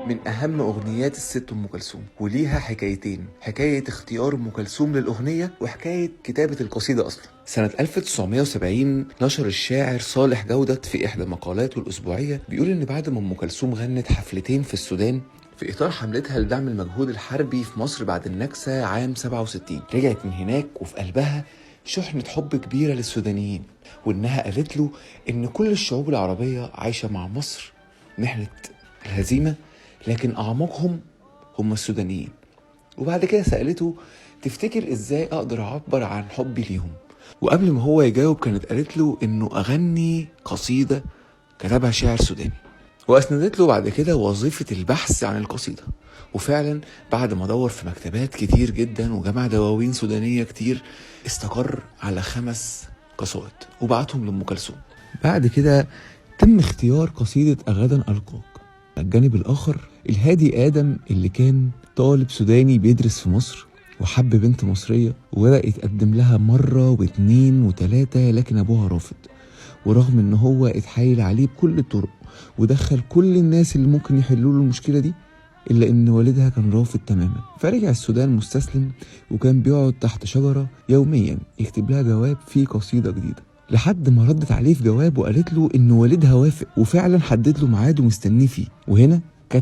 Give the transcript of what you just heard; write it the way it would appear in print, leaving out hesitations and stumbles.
من أهم أغنيات الست أم كلثوم، وليها حكايتين: حكاية اختيار أم كلثوم للأغنية وحكاية كتابة القصيدة أصلا. سنة 1970 نشر الشاعر صالح جودت في إحدى مقالاته الأسبوعية بيقول إن بعد ما أم كلثوم غنت حفلتين في السودان في إطار حملتها لدعم المجهود الحربي في مصر بعد النكسة عام 67، رجعت من هناك وفي قلبها شحنة حب كبيرة للسودانيين، وإنها قالت له إن كل الشعوب العربية عايشة مع مصر محنة الهزيمة، لكن أعماقهم هم السودانيين. وبعد كده سألته تفتكر إزاي أقدر أعبر عن حبي ليهم؟ وقبل ما هو يجاوب كانت قالت له إنه أغني قصيدة كتبها شاعر سوداني، وأسندت له بعد كده وظيفة البحث عن القصيدة. وفعلا بعد ما دور في مكتبات كتير جدا وجمع دواوين سودانية كتير، استقر على 5 قصائد وبعتهم لأم كلثوم. بعد كده تم اختيار قصيدة أغدا ألقاك. على الجانب الآخر الهادي آدم اللي كان طالب سوداني بيدرس في مصر وحب بنت مصرية، وبدأ يتقدم لها مرة واثنين وثلاثة، لكن أبوها رافض. ورغم إن هو اتحايل عليه بكل الطرق ودخل كل الناس اللي ممكن يحلوا له المشكلة دي، إلا إن والدها كان رافض تماما. فرجع السودان مستسلم، وكان بيقعد تحت شجرة يوميا يكتب لها جواب فيه قصيدة جديدة، لحد ما ردت عليه في جواب وقالت له إن والدها وافق، وفعلا حدد له ميعاد ومستنيه فيه. وهنا